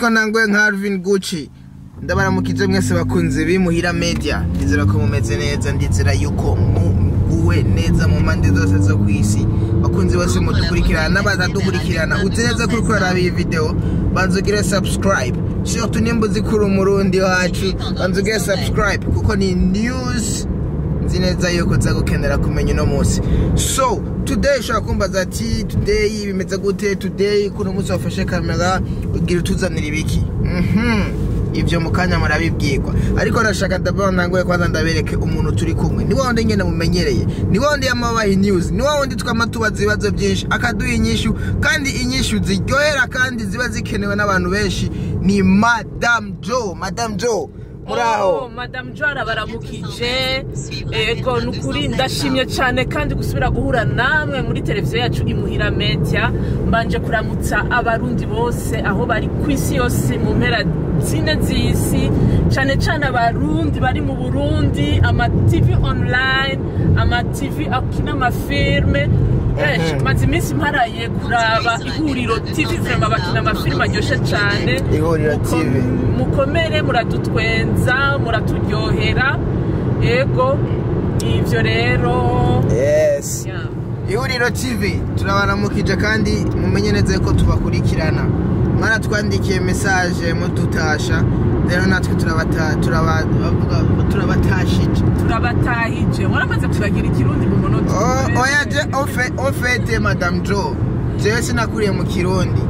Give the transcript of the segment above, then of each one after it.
Murabizi ko ntanguye nka Alvin Gucci. Ndabaramukije mwese bakunzi b'imuhira media. Ndizera ko mumeze neza, ndizera yuko muguwe neza mu mpande zose zo kw'isi. Bakunzi bose mudukurikirana n'abatadukurikirana, uzi neza ko uriko uraraba iyi video, banza ugire subscribe. Surtout nimba uzi ko uri umurundi wacu, banza ugire subscribe kuko ni news nzi neza yuko uza gukenera kumenya uno munsi. So today ushobora kumbaza ati today bimeze gute, today kuno munsi wafashe kamera ugira utuzanira ibiki? Ivyo mu kanya murabibwirwa, ariko ndashaka d'abord ntanguye kwanza ndabereke umuntu turi kumwe. Ni wa wundi nyene mumenyereye, ni wa wundi yamabaye news, ni wa wundi twama tubaza ibibazo byinshi akaduha inyishu, kandi inyishu ziryohera kandi ziba zikenewe n'abantu benshi. Ni Madame Joe. Madame Joe, muraho? Oh, Madame Joe arabaramukije. Ego, nukuri ndashimye cyane kandi gusubira guhura namwe muri televiziyo yacu Imuhira Media. Mbanje kuramutsa abarundi bose aho bari ku isi yose, mu mpera zine z'isi, cyane cyane abarundi bari mu Burundi, ama TV online, ama TV akina amafilme. Maze iminsi mparaye kuraba Ihuriro TV, vraiment bakina amafilme aryoshye cyane. Ihuriro TV. Mukomere, muradutwenza, muraturyohera. Ego, ivyo rero. Yes. Yeah. Ihuriro TV turabaramukije kandi mumenye neza ko tubakurikirana. Mwaratwandikiye message mudutasha, rero natwe turabata turaba bavuga turabatashije. Turabatahije. Waramaze kubagira ikirundi mu munota. Oh, oya, je au fait Madame Joe, jewe sinakuriye mu Kirundi,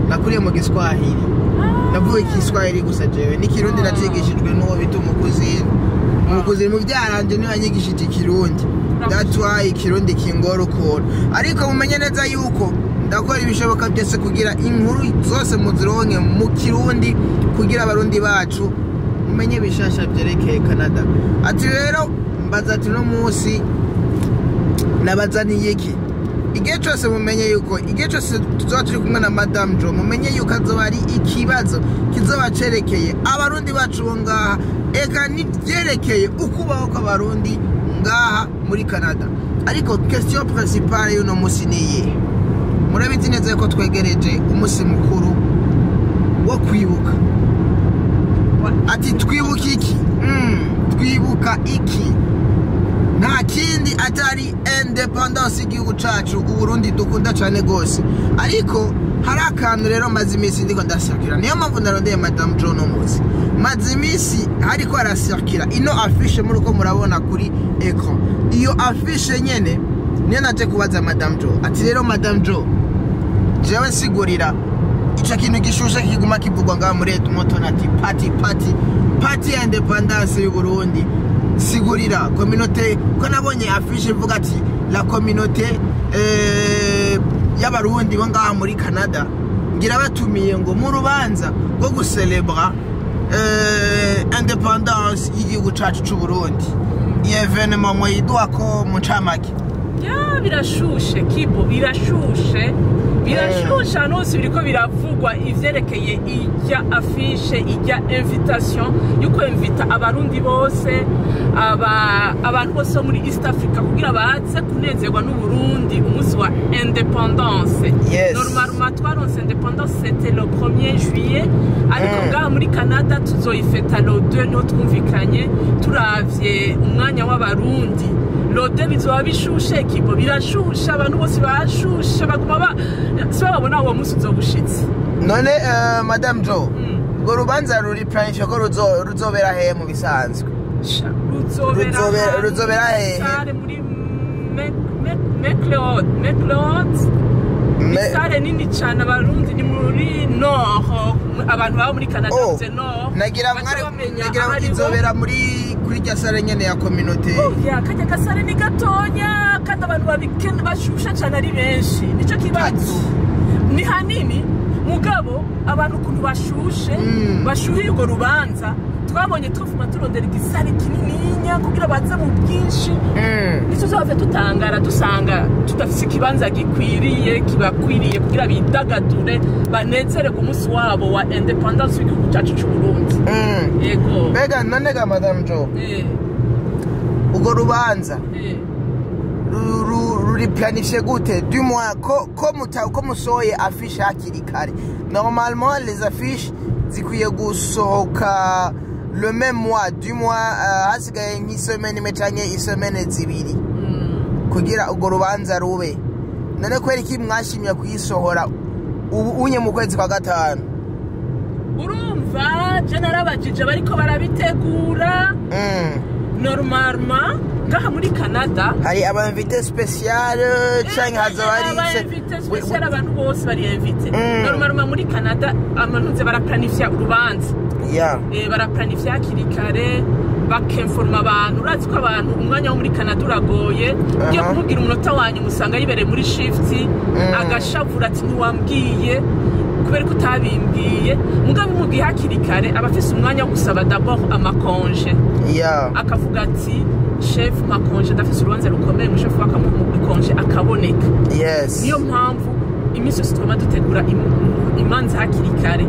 nakuriye mu Giswahili. Navuye Igiswahili gusa, jewe n'ikirundi nacigishijwe n'uwo bita umukuzini. Umukuzini muvyaranje niwe yanyigishije ikirundi. That's why ikirundi kingora ukuntu, ariko mumenye neza yuko ndakora ibishoboka byose kugira inkuru zose muzironke mu Kirundi, kugira abarundi bacu mumenye bishasha byerekeye Canada. Ati rero mbaza ati no munsi nabazaniye iki? Igihe cyose mumenye yuko igihe cyose tuzoba turi kumwe na Madame Joe, mumenye yuko azoba ari ikibazo kizoba cerekeye abarundi bacu bo ngaha, eka n'ivyerekeye ukubaho kw'abarundi ngaha muri Canada. Ariko question principale y'uno musi ni iyihe? Murabizi neza yuko twegereje umunsi mukuru wo kwibuka. Ati twibuka iki? Twibuka iki? Nta kindi atari independence y'igihugu cacu Uburundi dukunda cane gose. Ariko hari akantu rero maze iminsi ndiko ndasirikira, niyo mpamvu narondeye Madame Joe no munsi. Maze iminsi hariko harasirikira ino affiche muri uko murabona kuri écran. Iyo affiche nyene niyo naje kubaza Madame Joe. Ati rero Madame Joe, jewe nsigurira ico kintu gishushe kiguma kivugwa ngaha muri Edmonton, ati party, party, party ya independence y'u Burundi. Sigurira communauté, ko nabonye affiche ivuga ati la communauté y'abarundi bo ngaha muri Canada ngira batumiye ngo mu rubanza rwo gucelebra independence y'igihugu cacu c'u Burundi. Iyo événement mwayiduha ko mu ncamake? Ya, birashushe kibo, birashushe, birashushe. Ahantu hose biriko biravugwa ivyerekeye ijya affiche, ijya invitation yuko invita abarundi bose, abantu bose bo muri East Africa kugira baze kunezerwa n'Uburundi umunsi wa independence. Normalement twaronse independence, c'était le 1er juillet, ariko ngaha muri Canada tuzoyifeta le 2. Niho twumvikanye, turavye umwanya w'abarundi. Le 2 bizoba bishushe kibo, birashushe, abantu bose bashushe, baguma ba si babona uwo munsi uzoba ushitse. None Madame Joe, urwo rubanza ruri planifié ko ruzobera hehe mu bisanzwe? Sha, ruzobera ahantu Ruzobera hehe? Salle muri McLeod, McLeod. Salle nini cyane. Abarundi ni muri nord, abantu baba muri Canada Oh, bavuze nord nagira baca mwari bamenya nagira aho ariho. Izobera muri kuri rya salle nyene ya communauté? Oya, kajya gasare ni gatonya kandi abantu babikene bashusha cyane ari benshi, nicyo kibazo. Ni hanini mugabo abantu ukuntu bashushe, bashuhiye urwo rubanza, twabonye tuvuma turondera igisare kinininya kugira baze mu bwinshi. Ntituzave tutangara dusanga tudafise ikibanza gikwiriye, kibakwiriye kugira bidagadure, banezererwe umunsi wabo wa independence w'igihugu cyacu c'u Burundi. Yego. Mbega none ga Madame Joe, urwo rubanza Ruri planifié gute? Du moins ko musohoye affiche hakiri kare. Normalement les affiches zikwiye gusohoka le même mois, du moins hasigaye nk'i semaine imwe canke i semaine 2 kugira urwo rubanza rube. None kubera iki mwashimye kuyisohora ubu unye mu kwezi kwa gatanu? Urumva, je narabajije bariko barabitegura. Normalement ngaha muri Canada Hari aba invité spécial canke hazoba hari aba invité spécial, abantu bose bari invité. Normalement muri Canada amantuze baraplanifya urubanza. Baraplanifya hakiri kare, bakinforma abantu. Urazi ko abantu umwanya wo muri Canada uragoye. Ugiye kumubwira umunota wanyu, umusanga yibereye muri shift, agashavura ati: "Ntiwambwiye, kubera ko utabimbwiye." Mugabo umubwiye hakiri kare, aba afise umwanya wo gusaba d'abord ama congé. Akavuga ati: "Chef, ma congé, ndafise urubanza rukomeye." Umushefu bakamuha i congé, akaboneka. Niyo mpamvu iminsi yose tugomba dutegura imanza hakiri kare.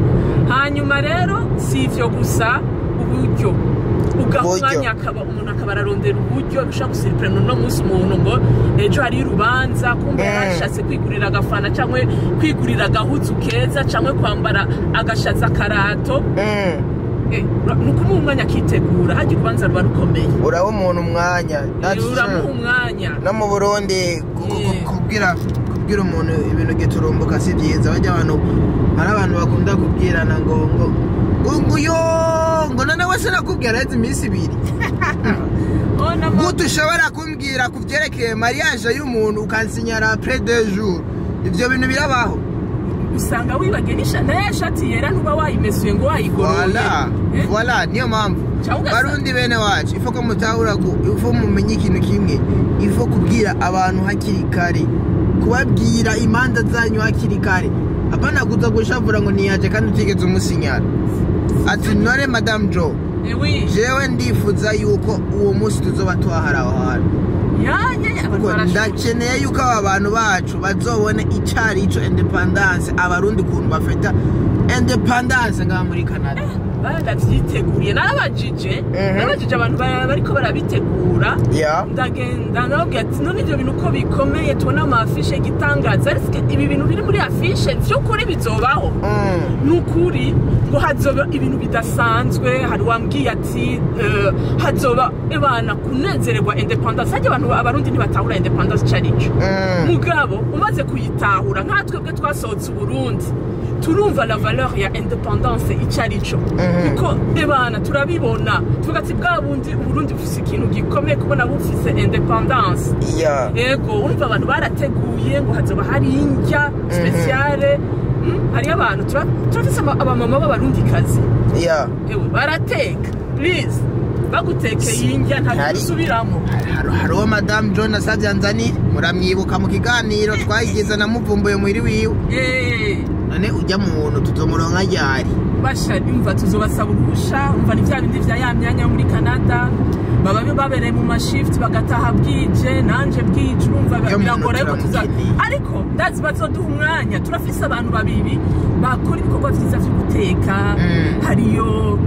Hanyuma rero si ivyo gusa, uburyo ugaha Uburyo. umwanya, akaba umuntu akaba ararondera uburyo bishobora gusiripurena uno munsi umuntu ngo ejo hariyo urubanza, kumbe yarashatse kwigurira agafana cyangwa kwigurira agahuzu keza cyangwa kwambara agashaza akarato. Ni ukumuha umwanya akitegura hajya urubanza ruba rukomeye. Uraha umuntu umwanya. That's true. Uramuha umwanya. No mu Burundi kubwira umuntu ibintu giturumbuka si byiza. Bajya abantu, hari abantu bakunda kubwirana ngo yo ngo none wese nakubwira araheze iminsi 2. Oh, Gute ushobora kumbwira ku byerekeye mariage y'umuntu ukansinyara après 2 jours? Ibyo bintu birabaho? Usanga wibagiye na ya shati yera, ntuba wayimesuye ngo wayigoroye. Voilà. Eh? Voilà, niyo mpamvu Cyangwa Barundi bene wacu, ifo ko mutahura ko ifo mumenye ikintu kimwe: ifo kubwira abantu hakiri kare, kubabwira imanza zanyu hakiri kare, apana kuza gushavura ngo niyaje kandi utigeze umusinyara. Ati none Madame Jo, Eh oui. jewe ndifuza yuko uwo munsi tuzoba tuhahari aho hantu, Ya ya ya, abantu kuko barashushe. ndakeneye yuko aba bantu bacu bazobona icari ico indépendance, Abarundi ukuntu bafata indépendance ngaha muri Canada. Baravyiteguriye, narabajije. Narabajije abantu bariko barabitegura. Ndagenda ndababwira ati: "None ivyo bintu uko bikomeye, tubona ama affiche y'igitangaza, ariko ibi bintu biri muri affiche vy'ukuri bizobaho?" Ni ukuri ngo hazoba ibintu bidasanzwe. Hari uwambwiye ati hazoba ebana kunezererwa indépendance. Harya abantu Abarundi ntibatahura indépendance ico arico. Mugabo umaze kuyitahura, nka twebwe twasohotse Uburundi, turumva la valeur ya indépendance ico arico, kuko ebana turabibona, tuvuga ati bwa bundi Uburundi bufise ikintu gikomeye kubona bufise indépendance. Yego, urumva abantu barateguye ngo hazoba hari indya spéciale. Hariyo abantu turafise abamama b'Abarundikazi. Ewe, barateka. Please, bagutekeye indya ntabwo usubiramo. Hariho Madame John asabye anzanire, muramwibuka mu kiganiro twayigize, namuvumbuye muhiri wiwe. None ujya muntu tuzomuronka ryari? Basha, umva, tuzobasaba uruhusha. Umva, ni vya bindi vya ya myanya yo muri Canada, baba babereye mu ma shift, bagataha bwije, nanje bwije. Urumva, Iyo muntu biragora yuko tuza turamukeneye. Ariko ndazi bazoduha umwanya. Turafise abantu babiri bakora ibikorwa vyiza vyo guteka. Hariyo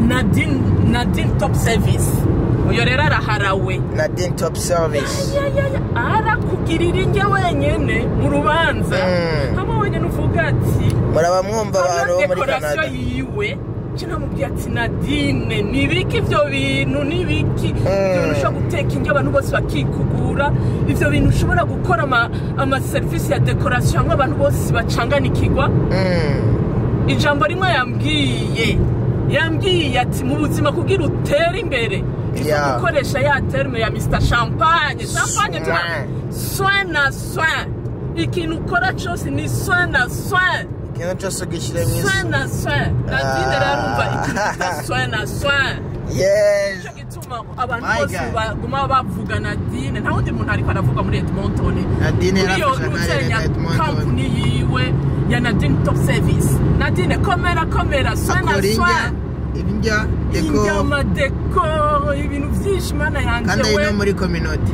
Nadine, Nadine Top Service. Uyo rero araharawe. Nadine Top Service. Ya, ya, ya, arakugirira indya wenyene mu rubanza. Hamwe wenyene uvuga ati Muraba mwumva, abantu bo muri décoration Canada. yiwe. Namubwiye ati: "Nadine, nibiki ivyo bintu? Nibiki ivyo bintu ushobora guteka indyo abantu bose bakikugura, ivyo bintu ushobora gukora ama service ya décoration hamwe abantu bose bacanganikirwa?" Ijambo rimwe yambwiye ati: "Mu buzima, kugira utere imbere, ifo gukoresha ya terme ya Mr Champagne." Champagne tura Soin. Soin na soin. Ikintu ukora cyose ni soin na soin. Ikintu cyose ugishyire mu isi. Soin na soin. Nadine rero, arumva ikintu bita soin na soin. Nicyo gituma abantu My bose God. baguma bavuga Nadine. Nta wundi muntu ariko aravuga muri Edmonton. Nadine Kuri iyo yarafashe akarere nuzenya ka Edmonton. Company yiwe ya Nadine Top Service. Nadine, komera, komera. Soin na Akora indya, soin. indya, décor. Inyama, décor, ibintu byinshi, mana Kandi yanje. ari We no muri community.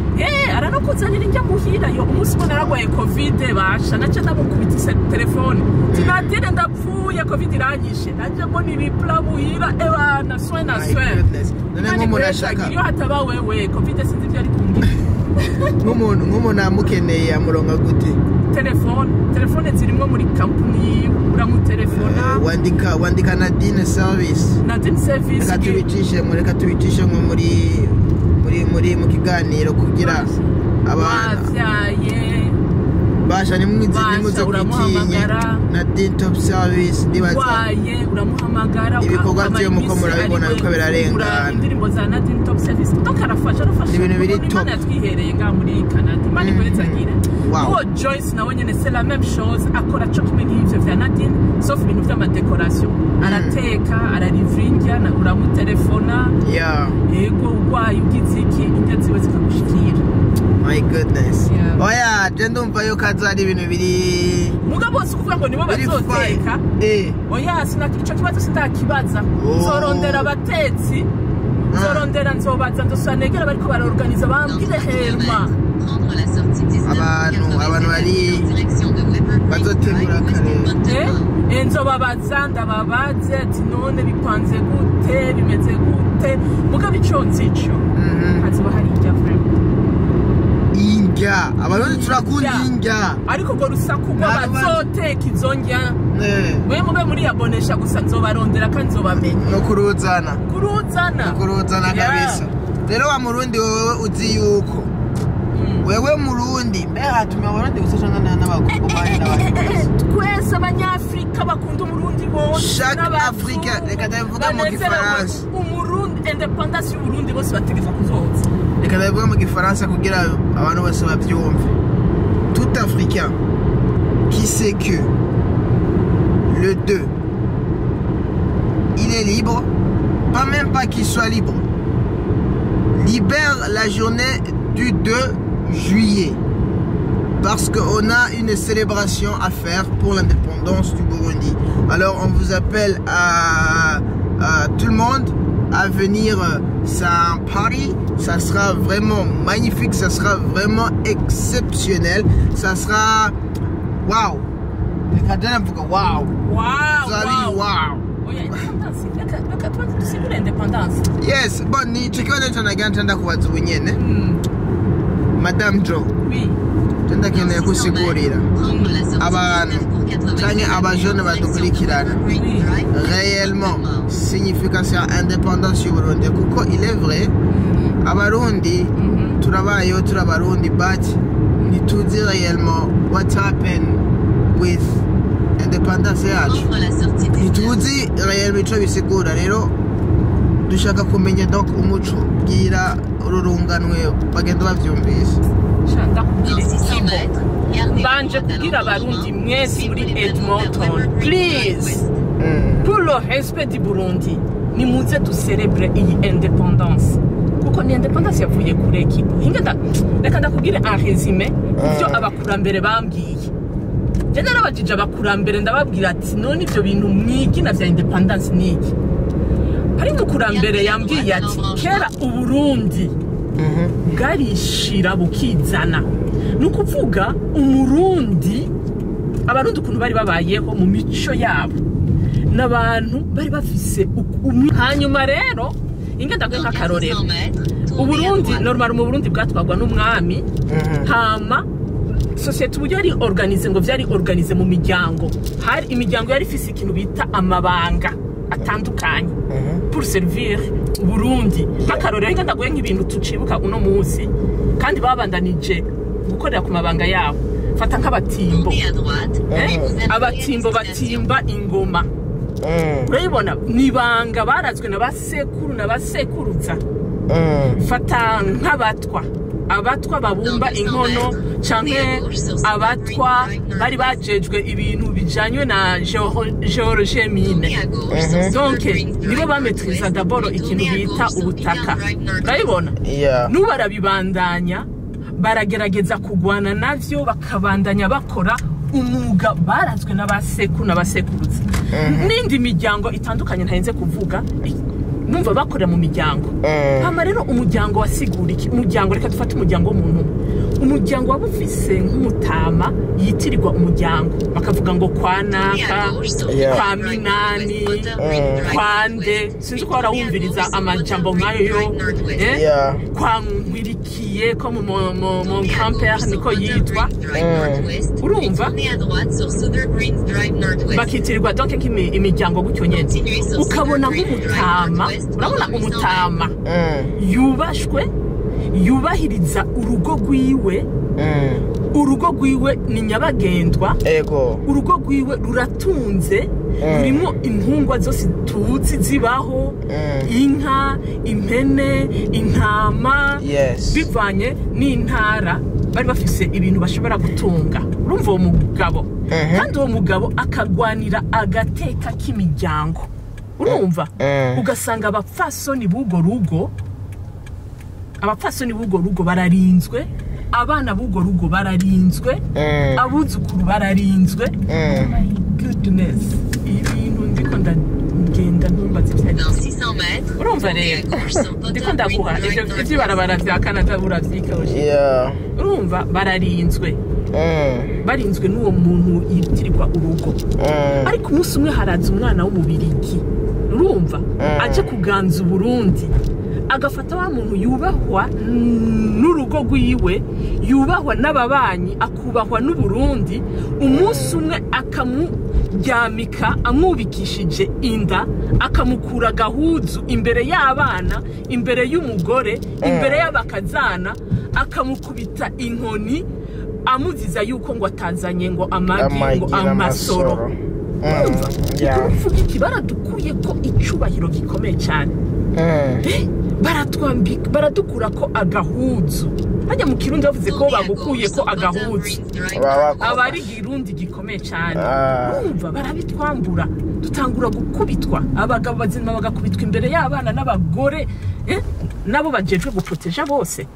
Aranakuzanira indya muhira. Yo, umunsi umwe naragwaye COVID, basha naca ndamukubita telefone ti: "Nadine, ndapfuye, COVID iranyishe." Naje mbona ibipla muhira. Ebana, soin na My soin. goodness. None nk'umuntu ashaka Iyo hataba wewe, COVID sinzi ibyo ari kumbwira. Nk'umuntu amukeneye amuronga gute? Telefone zirimwo muri kampuni yiwe, uramutelefona. Wandika Nadine Service. Nadine Service. Reka tubicishe nko muri mu kiganiro kugira abantu Wavyaye. Basha nimwizi Basha, nimuze kwitinye. uramuhamagara. Nadine Top Service, ndibaza Waye uramuhamagara. Ibikorwa ukamara vyiwe muko iminsi murabibona ariwe biriko birarengana. ufungura indirimbo za Nadine Top Service. Donc arafasha. Ni ibintu biri Imana top. yatwihereye ngaha muri Canada, Imana ikwezagire. Wow. Uwo Joyce nawe nyene, c'est la même chose, akora co kimwe nk'ivyo vya Nadine, sauf ibintu vy'ama décoration. Arateka, ararivra indya, uramutelefona. Yego, urwaye, ugize iki, indya ziwe zikagushikira. My goodness. Yeah. Oya, je ndumva yuko azo ari ibintu biri Mugabo si ukuvuga ngo nibo biri bazoteka. fine. Oya, ico kibazo sindakibaza. Oh. Nzorondera abatetsi, nzorondera, nzobaza, nzosubira negera bariko baraorganiza bambwire hema. Abantu bari bazotegura kare. Nzobabaza, ndababaze ati none bipanze gute, bimeze gute? Mugabo ico nzi ico, hazoba hari irya vraiment. Indya, Abarundi turakunda indya. Ariko urwo rusaku rw'abazoteka izo ndya, we mube muri abonesha gusa, nzobarondera kandi nzobamenya. No kuruzana. Kuruzana. Kuruzana. Yeah. Kabisa. Rero wa Murundi, wewe uzi yuko wewe Murundi, mbe hatumye Abarundi gusa canke n'abakongomani n'abandi bose? Twese Abanyafurika bakunda Umurundi bose Chaque n'abazungu Africain, reka ndabivuga mu banezerewe Gifaransa. Umurundi, indépendance y'Uburundi, bose bategetswe kuzoza. Reka ndabivuga mu Gifaransa kugira abantu bose bavyumve. Tout Africain qui sait que le 2 il est libre, pas même pas qu'il soit libre, libère la journée du 2 juillet parce qu'on a une célébration à faire pour l'indépendance du Burundi. Alors on vous appelle à tout le monde à venir. C'est un party, ça sera vraiment magnifique, ça sera vraiment exceptionnel, ça sera waouh. Reka jana mvuga wow. Wow. Vous allez Wow. wow. Oya, indépendance, reka tubanze dusigure indépendance. Yes, bon, ni ico kibazo nico nagira nca ndakubaza ubu nyene. Madame Joe, Oui. je ndakeneye kusigurira abantu canke abajene badukurikirana réellement signification ya indépendance y'Uburundi, kuko il est vrai, Abarundi turabayeho turi Abarundi, but ntituzi réellement what happened with indépendance yacu, ntituzi réellement ico bisigura. Rero dushaka kumenya donc umuco, bwira ururunganwe bagenda bavyumvise. Sha, ndakubwire kibo, mbanje kubwira Abarundi mwese muri Edmonton, please, pour le respect du Burundi, nimuze ducelebre iyi indépendance, kuko ni indépendance yavuye kure. Kibo, hinga reka ndakubwire en résumé ivyo abakurambere bambwiye. Je narabajije abakurambere, ndababwira ati none ivyo bintu mwigina vya indépendance ni iki? Hari umukurambere yambwiye ati kera Uburundi bwarishira bukizana. Ni ukuvuga Umurundi, Abarundi ukuntu bari babayeho mu mico yabo, n'abantu bari bafise hanyuma rero inge ndaguhe nk'akarorero. Uburundi normal, mu Burundi bwatwarwa n'umwami. Hama société uburyo yari organisée, ngo vyari organisé mu miryango. Hari imiryango yari ifise ikintu bita amabanga atandukanye pour servir Burundi. Nk'akarorero, inge ndaguhe nk'ibintu tucibuka uno munsi kandi babandanije gukorera ku mabanga yabo. Fata nk'abatimbo. Abatimbo batimba ingoma, urabibona, ni ibanga barazwe na basekuru na basekuruza. Fata nk'abatwa, abatwa babumba inkono, canke abatwa bari bajejwe ibintu bijanywe na géologie, mine. Donc nibo bametriza d'abord ikintu bita ubutaka, urabibona. N'ubu barabibandanya, baragerageza kugwana navyo, bakabandanya bakora umwuga barazwe n'abasekuru n'abasekuruza n'indi miryango itandukanye ntarinze kuvuga. Numva bakorera mu miryango. Hama rero umuryango wasigura iki? Umuryango, reka dufate umuryango w'umuntu umwe. Umuryango waba ufise nk'umutama yitirirwa umuryango, bakavuga ngo kwa naka, kwa Minani, kwa nde, sinzi ko warawumviriza amajambo nk'ayo yo, eh? Kwa Nkwirikiye, ko mu grand-père niko yitwa. Urumva, bakitirirwa donc imiryango gutyo nyene. Ukabona nk'umutama, urabona umutama yubashwe, yubahiriza urugo rwiwe. Urugo rwiwe ni nyabagendwa. Urugo rwiwe ruratunze, rurimo intungwa zose tuzi zibaho, inka, impene, intama, bivanye n'intara bari bafise ibintu bashobora gutunga. Urumva uwo mugabo, kandi uwo mugabo akagwanira agateka k'imiryango, urumva, ugasanga abapfasoni b'urwo rugo, abapfasoni b'urwo rugo bararinzwe, abana b'urwo rugo bararinzwe, abuzukuru bararinzwe. My goodness, ibintu ndiko ndagenda ntumbaze ibyo ari byo. Urumva rero, ndiko ndaguha ivyo ivy'ibarabara vya Canada, uravyikoshe. Urumva bararinzwe, barinzwe n'uwo muntu yitirirwa urugo. Ariko umunsi umwe haraza umwana w'umubirigi, urumva, aje kuganza Uburundi, agafata wa muntu yubahwa n'urugo rwiwe, yubahwa n'ababanyi, akubahwa n'Uburundi, umunsi umwe akamuryamika amwubikishije inda, akamukura agahuzu imbere y'abana, imbere y'umugore, imbere y'abakazana, akamukubita inkoni, amuziza yuko ngo atazanye ngo amagi, ngo amagi amasoro. N'amasoro. Urumva, ukuvuga iki? Baradukuye ko icubahiro gikomeye cyane. Baratwambika, baradukura ko agahuzu. Hajya mu Kirundi bavuze ko bagukuye ko agahuzu, Baba aba ari igirundi gikomeye cyane. Urumva, barabitwambura, dutangura gukubitwa, abagabo bazima bagakubitwa imbere y'abana n'abagore, nabo bajejwe guproteja bose.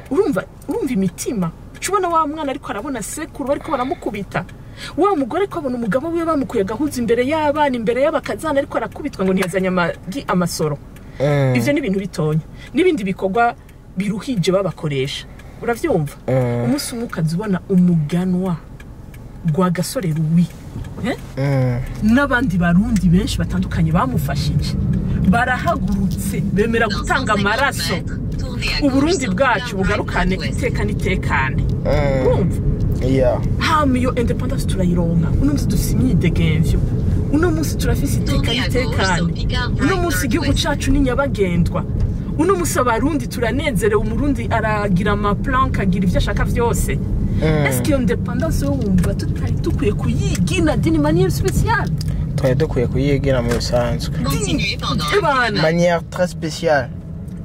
Urumva imitima uca ubona wa mwana ariko arabona sekuru bariko baramukubita, wa mugore ko abona umugabo wiwe bamukuye agahuzu imbere y'abana, imbere y'abakazana, ariko arakubitwa ngo ntiyazanye amagi, amasoro. Ivyo ni ibintu bitonya n'ibindi bikorwa biruhije babakoresha, uravyumva. Umunsi umwe ukaza ubona umuganwa rwa Gasore Ruwi, eh? N'abandi Barundi benshi batandukanye bamufashije barahagurutse, bemera gutanga amaraso, Uburundi bwacu bugarukane iteka n'itekane. Urumva, hama iyo indépendance turayironka. Uno munsi dufise imyidegemvyo, uno munsi turafise iteka n'itekane, uno munsi igihugu cacu ni nyabagendwa, uno munsi Abarundi turanezerewe, Umurundi aragira amaplan, akagira ivyo ashaka vyose. Est-ce que iyo indépendance yo wumva tutari dukwiye kuyigina d'une manière spéciale? Twari dukwiye kuyigira mu bisanzwe. Ebana, manière très spéciale.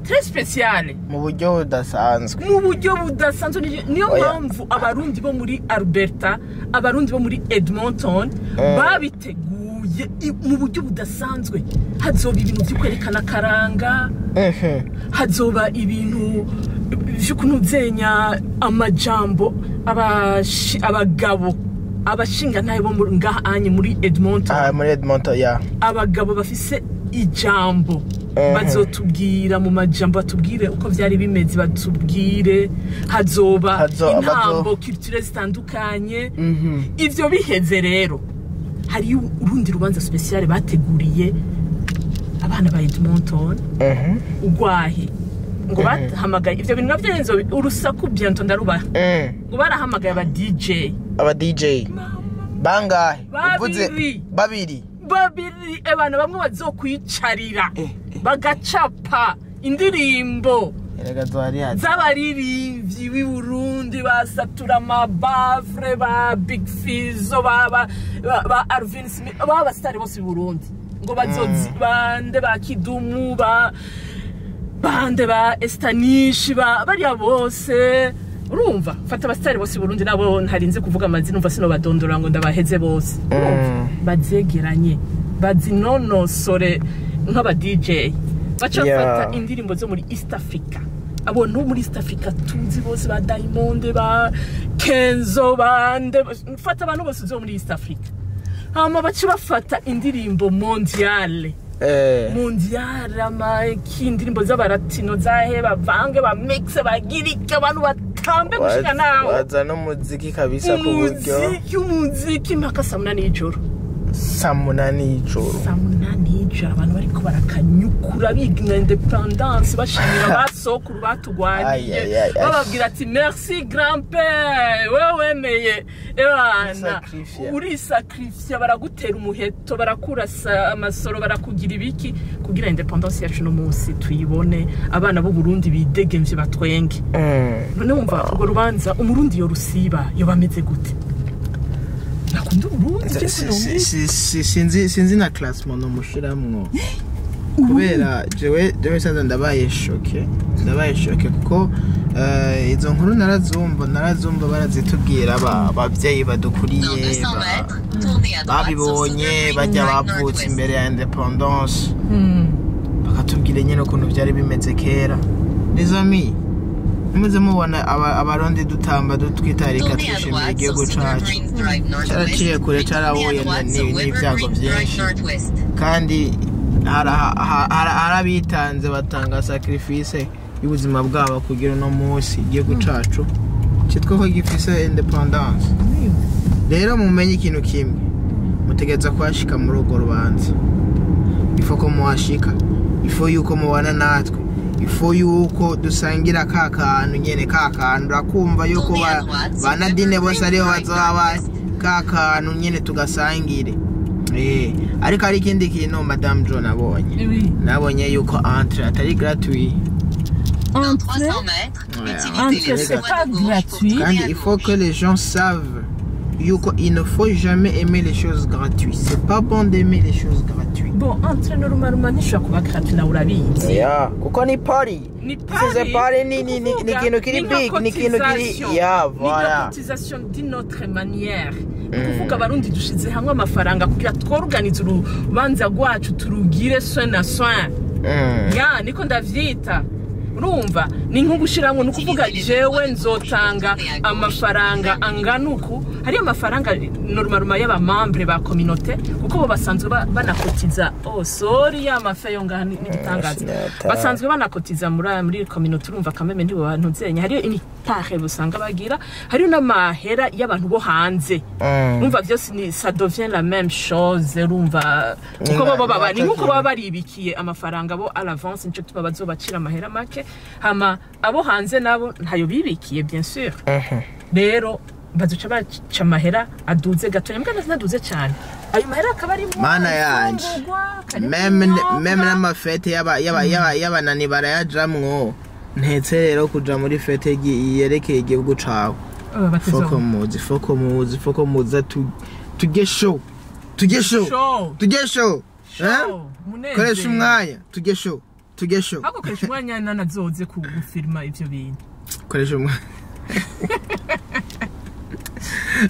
Très spéciale. Mu buryo budasanzwe. Mu buryo budasanzwe. Niyo Oya. mpamvu Abarundi bo muri Alberta, Abarundi bo muri Edmonton babiteguye mu buryo budasanzwe. Hazoba ibintu byo kwerekana akaranga, hazoba ibintu byo kunuzenya amajambo, abagabo, abashingantahe bo ngaha anye muri Edmonton, Ah, muri Edmonton, ya. abagabo bafise ijambo, bazotubwira mu majambo, batubwire uko vyari bimeze, batubwire hazoba intambo culture zitandukanye. Ivyo biheze rero, hariyo urundi rubanza spécial bateguriye abana ba Edmonton, ugwahe ngo bahamagaye ivyo bintu navyo nzo urusaku bientôt ndarubaha. Ngo barahamagaye aba DJ. Aba DJ bangahe? Babiri. Uvuze babiri? Babiri, ebana, bamwe bazokwicarira bagacapa indirimbo Erega zwari hati z'abaririmbyi b'i Burundi, basatura amabafre, ba Big Fizzo, ba Alvin Smith, ba basitari bose b'i Burundi, ngo bazozi bande, ba Kidumu, ba bande, ba Estanish, ba bariya bose. Urumva, fata abasitari bose i Burundi, nabo ntarinze kuvuga amazina, umva, sinobadondora ngo ndabaheze bose. Urumva, bazegeranye, bazinonosore nk'aba DJ, baca bafata indirimbo zo muri East Africa, abo no muri East Africa tuzi bose, ba Diamond, ba Kenzo, bande, fata abantu bose zo muri East Africa, hama baca bafata indirimbo mondiale, mondiale, amaki, indirimbo z'abaratino zahe, bavange, bamixe, bagirike, abantu batambe. Dutambe gushika naho. Waza n'umuziki kabisa ku buryo. Umuziki mpaka saa 8 y'ijoro. Saa 8 y'ijoro. Saa 8 y'ijoro, abantu bariko barakanyukura, biga indépendance, bashimira basokuru batugwaniye, Ay, ay, ay, ay. bababwira ati: "Merci grand-père, wewe wemeye ebana." Urisacrifier. Urisacrifier, baragutera umuheto, barakurasa amasoro, barakugira ibiki kugira indépendance yacu no munsi tuyibone, abana b'u Burundi bidegemvye, batwenge. None wumva urwo rubanza Umurundi yorusiba yoba ameze gute? Nakunda Uburundi. Sinzi na classement nomushiramwo, kubera jewe sanze ndabaye choqué, ndabaye choqué, kuko izo nkuru narazumva, barazitubwira, abavyeyi badukuriye Dans 200 mètres, tournez à droite sur babibonye Sugar bajya Green Drive bavutse Northwest. imbere ya indépendance, bakatubwira nyine ukuntu byari bimeze kera. Les amis, muze mubona Abarundi dutamba, dutwitarika, Tournez à twishimira droite sur igihugu Sugar cacu. Greens Drive Northwest. Caraciye kure, Puis tournez carahuye à droite sur Weber n'ibyago Greens Drive byinshi. Northwest. Kandi hari abitanze, batanga sacrifice y'ubuzima bwabo kugira uno munsi igihugu cacu cyitwa ko gifise indépendance. Rero mumenye ikintu kimwe: mutegereza kuhashika muri urwo rubanza. Ifo ko muhashika, ifo yuko mubana natwe, ifo yuko dusangira ka kantu nyene, ka kantu urakumva yuko ba Nadine bose ariho bazoba bari, ka kantu nyene tugasangire. Ariko hari ikindi kintu, Madame John, abonye. Nabonye yuko entrée atari gratuit. Dans 300 mètres, utilisez Entrée, la c'est voie pas de gauche pour gratuit. tourner Kandi à il faut gauche. que les gens savent yuko il ne faut jamais aimer les choses gratuites. C'est pas bon d'aimer les choses gratuites. Bon, entrée normalement ntishobora kuba gratuit, nawe urabizi. Yeah, kuko ni party. Ni C'est party, ni ikintu kiri big, ni ikintu kiri, yeah, ni nka voilà. cotisation d'une autre manière. Ni ukuvuga Abarundi dushize hamwe amafaranga kugira tworganize urubanza rwacu, turugire soin na soin. Ya, niko ndavyita. Urumva ni nko gushiramwo, ni ukuvuga jewe nzotanga amafaranga angana uku. Hariyo amafaranga normalement y'abamembres ba communauté, kuko bo basanzwe banakotiza. Oh sorry, ya mafe yo ngaha n'igitangaza. Sinata. Basanzwe banakotiza muri communauté. Urumva kameme ntibo ntuzenya, hariyo une part usanga bagira, hariyo n'amahera y'abantu bo hanze. Urumva vyose ni ça devient la même chose. Urumva kuko bo baba ni nkuko baba baribikiye amafaranga bo à l'avance, nico gituma bazobacira amahera make. Hama abo hanze nabo ntayo bibikiye, bien sûr. Rero bazoca baca amahera aduze gatoya, mbwa ntaduze cyane. Ayo mahera akaba ari Mana yanje. Même n'amafete y'abanani barayajamwo. Ntetse rero kuja muri fête yerekeye igihugu cawe, foko muzi, foko muzi, foko muza tujye show, tujye show, Show. tujye show. Eh? Koresha umwanya tujye show, tujye show. Ahubwo koresha umwanya nanazoze kugufirima ivyo bintu. Koresha umwanya,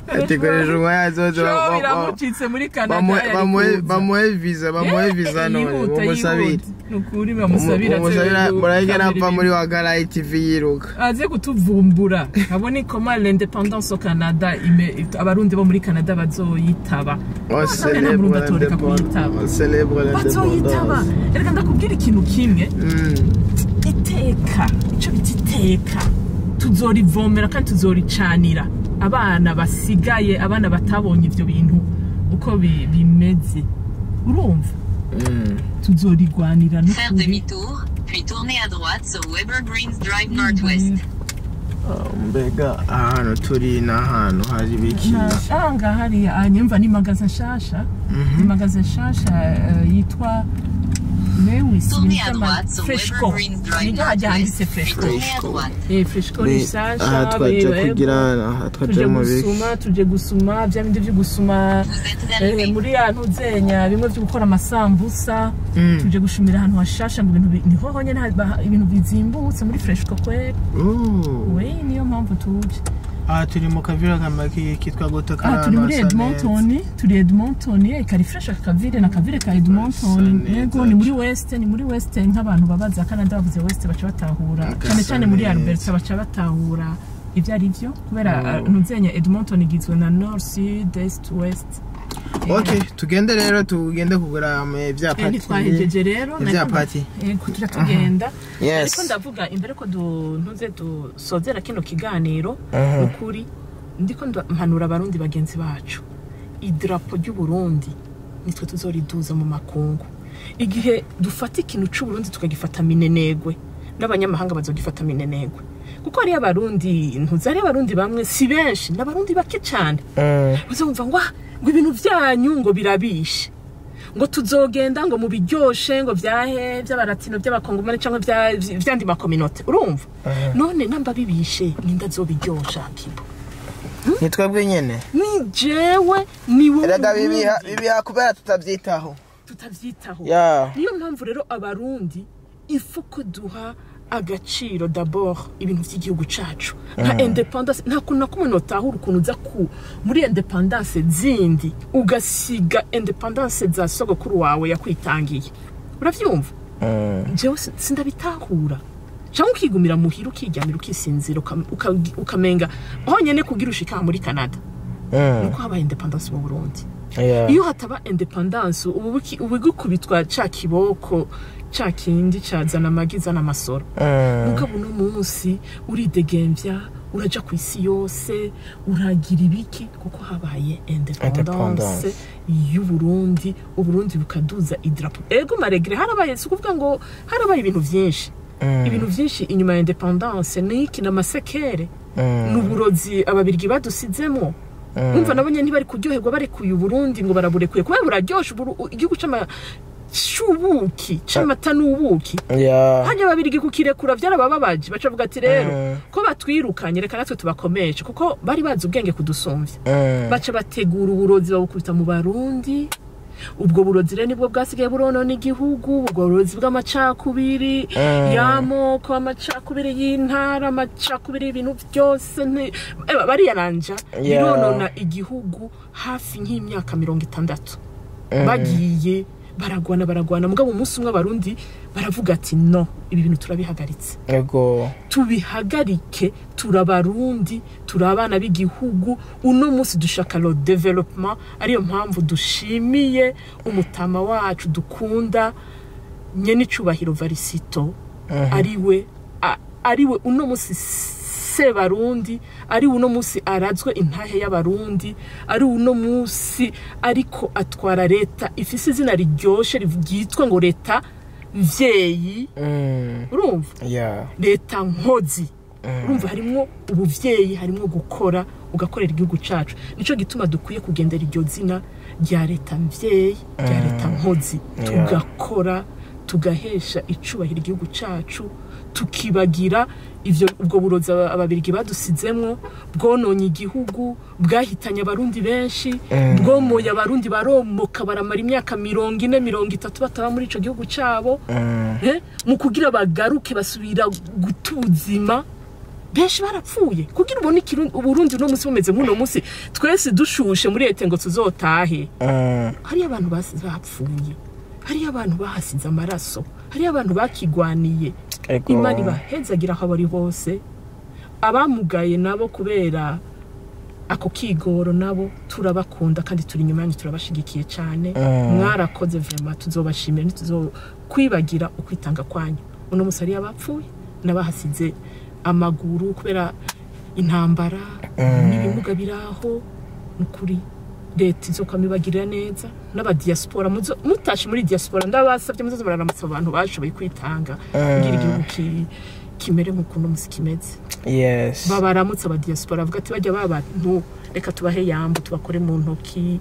ati koresha umwanya azoze Show biramucitse muri Canada, yari kuza. Bamuhe visa, bamuhe visa none. Yihuta, Bamusabire. yihuta. Nukuri bamusabira. Bamusabira murabike napfa muri Wagarayi TV yiruka. Aze kutuvumbura, abone comment l'indépendance au Canada Abarundi bo muri Canada bazoyitaba. On Nta célèbre Murundi atoreka kuyitaba. l'indépendance. On célèbre Bazoyitaba. l'indépendance. Reka ndakubwira ikintu kimwe: iteka, ico bita iteka, tuzorivomera kandi tuzoricanira abana basigaye, abana batabonye ivyo bintu uko bimeze. Urumva, tuzorigwanira Faire n'ukuri. demi-tour, puis tourner à droite sur Weber Greens Drive Northwest. Mbega ahantu turi ni ahantu hari ibiki? Aha hariya nyumva ni magasin nshasha, ni magasin nshasha yitwa Lewis. Tournez à droite sur Freshco. Weber Greens Drive Ni hajya handitse Northwest, puis Freshco. tournez à droite. Freshco ni nshasha. Aha twaje kugira, aha twaje Tuje mu biki? gusuma, tuje gusuma bya bindi byo gusuma. Vous êtes arrivé. Muri ya ntuzenya bimwe byo gukora amasambusa. Tuje gushumira ahantu hashasha ngo ibintu niho honyine ibintu bizimbutse muri Freshco kwera. Oh. We niyo mpamvu tuje. Aha turi mu kavira kamaki kitwa gute? Aha turi muri Edmonton, turi Edmonton, kari fresh akavire na kavire ka Edmonton. Gasa Yego, neza. Ni muri West, ni muri West. Nk'abantu babaza Canada, bavuze West baca batahura. Gasa Cyane cyane muri neza. Alberta baca batahura ibyo ari byo, kubera ntuzenya Edmonton igizwe na North, Sud, Est, West. Okay, tugende rero, tugende kugura vya party. Ntitwahejeje rero. Ivya party. Yego, tuja tugenda. Yes. Ariko ndavuga imbere ko ntuze dusozera kino kiganiro, ukuri ndiko mpanura Abarundi bagenzi bacu, idarapo ry'Uburundi nitwe tuzoriduza mu makungu. Igihe dufata ikintu c'Uburundi tukagifata minenegwe, n'abanyamahanga bazogifata minenegwe, kuko hariyo Abarundi, ntuzi, hariyo Abarundi bamwe, si benshi, n'Abarundi bake cane, uzumva ngo: "Ah, ngo ibintu vyanyu ngo birabishe, ngo tuzogenda ngo mubiryoshe, ngo vyahe vy'abaratino, by'abakongomani, cyangwa vy'andi ma communautés." Urumva none namba bibishe, ninde azobiryosha, Kibo? Ni twebwe nyene. Ni jewe, ni wowe. Erega bibiha Murundi. Bibiha kubera tutavyitaho. Tutavyitaho. Ya. Niyo mpamvu rero Abarundi ifu ko duha agaciro d'abord ibintu by'igihugu cacu nka indépendance. Nta kuntu na kumwe notahura ukuntu uza ku muri indépendance zindi ugasiga indépendance za sogokuru wawe yakwitangiye. Uravyumva? Jewe sindabitahura. Cyangwa ukigumira muhira, ukiryamira, ukisinzira, ukamenga honyene kugira ushika aha muri Canada nuko habaye indépendance mu Burundi. Iyo hataba indépendance, ubu ubu gukubitwa ca kiboko ca kindi cazana amagi, zana amasoro. Mugabo uno munsi uridegemvya, uraja ku isi yose, uragira ibiki, kuko habaye indépendance Indépendance. y'Uburundi. Uburundi bukaduza idarapo. Ego, malgré harabaye, si ukuvuga ngo harabaye ibintu vyinshi, ibintu vyinshi inyuma ya indépendance niki n'amasekere n'uburozi Ababirigi badusizemwo. Umva, nabo nyene ntibari kuryoherwa barekuye Uburundi, ngo baraburekuye kubera buraryoshe. Igihugu c'ubuki, c'amata n'ubuki. Hanyuma Ababirigi kukirekura vyarabababaje, baca bavuga ati: "Rero ko batwirukanye, reka natwe tubakomeshe," kuko bari bazi ubwenge kudusumvya. Baca bategura uburozi, babukubita mu Barundi. Ubwo burozi rero nibwo bwasigaye buronona igihugu, ubwo burozi bw'amacakubiri y'amoko, amacakubiri y'intara, amacakubiri y'ibintu byose. Bariyaranja, bironona igihugu hafi nk'imyaka 60. Bagiye baragwana, baragwana, mugabo umunsi umwe Abarundi baravuga ati: "No, ibi bintu turabihagaritse." Tubihagarike. Turabarundi, turi abana b'igihugu. Uno munsi dushaka le développement. Ariyo mpamvu dushimiye umutama wacu dukunda, nyenicubahiro Varisito, ariwe ariwe uno munsi Sebarundi, ari uno munsi arazwe intahe y'Abarundi, ari uno munsi ariko atwara leta ifise izina riryoshe ryitwa ngo leta mvyeyi. Urumva? Leta nkozi. Urumva harimwo ubuvyeyi, harimwo gukora, ugakorera igihugu cacu. Nico gituma dukwiye kugendera iryo zina rya leta mvyeyi, rya leta nkozi. Tugakora, tugahesha icubahiro igihugu cacu, tukibagira ivyo ubwo burozi Ababirigi badusizemwo, bwononye igihugu, bwahitanye Abarundi benshi, bwomoye Abarundi, baromoka, baramara imyaka 40, 30 bataba muri ico gihugu cabo. Mu kugira bagaruke basubira guta ubuzima, benshi barapfuye kugira ubone Uburundi uno munsi bumeze nk'uno munsi, twese dushushe muri leta ngo tuzotahe. Hariyo abantu bapfuye, hariyo abantu bahasize amaraso, hariyo abantu bakigwaniye. Imana ibahezagira aho bari hose. Abamugaye nabo kubera ako kigoro, nabo turabakunda kandi turi inyuma yanyu, turabashigikiye cyane. Mwarakoze vraiment, tuzobashimira, ntituzokwibagira ukwitanga kwanyu. Uno munsi hariyo abapfuye n'abahasize amaguru kubera intambara n'ibimuga biraho. Nukuri leta izokwama ibagirira neza. N'aba diaspora mutashe muri diaspora, ndabasabye muzoze muraramutsa abantu bashoboye kwitanga kugira igihugu kimere nk'uko uno munsi kimeze. Babaramutse aba diaspora, bavuga ati: "Bajya babantu, reka tubahe yambu, tubakore mu ntoki,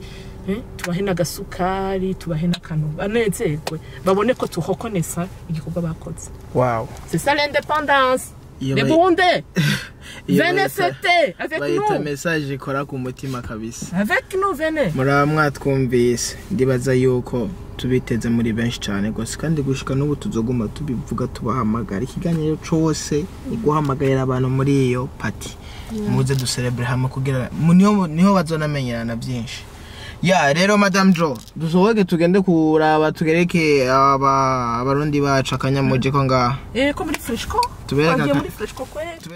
tubahe n'agasukari, tubahe n'akantu, banezerwe, babone ko tuhokonesa igikorwa bakoze." C'est ça l'indépendance. Iyo Les Burundais, iyo venez fêter avec bayita nous. message ikora ku mutima kabisa. Avec nous, venez. Muraba mwatwumvise, ndibaza yuko tubiteze muri benshi cyane rwose, kandi gushika n'ubu tuzoguma tubivuga, tubahamagara. Ikiganiro cose ni guhamagarira abantu muri iyo party, muze duserebure hamwe kugira niho bazonamenyerana byinshi. Ya rero, Madame Jo, dusohoke tugende kuraba, tugereke aba Abarundi bacu akanyamuje ko ngaha. Eh, ko muri Freshco? Tubereke Twagiye muri Freshco kweli.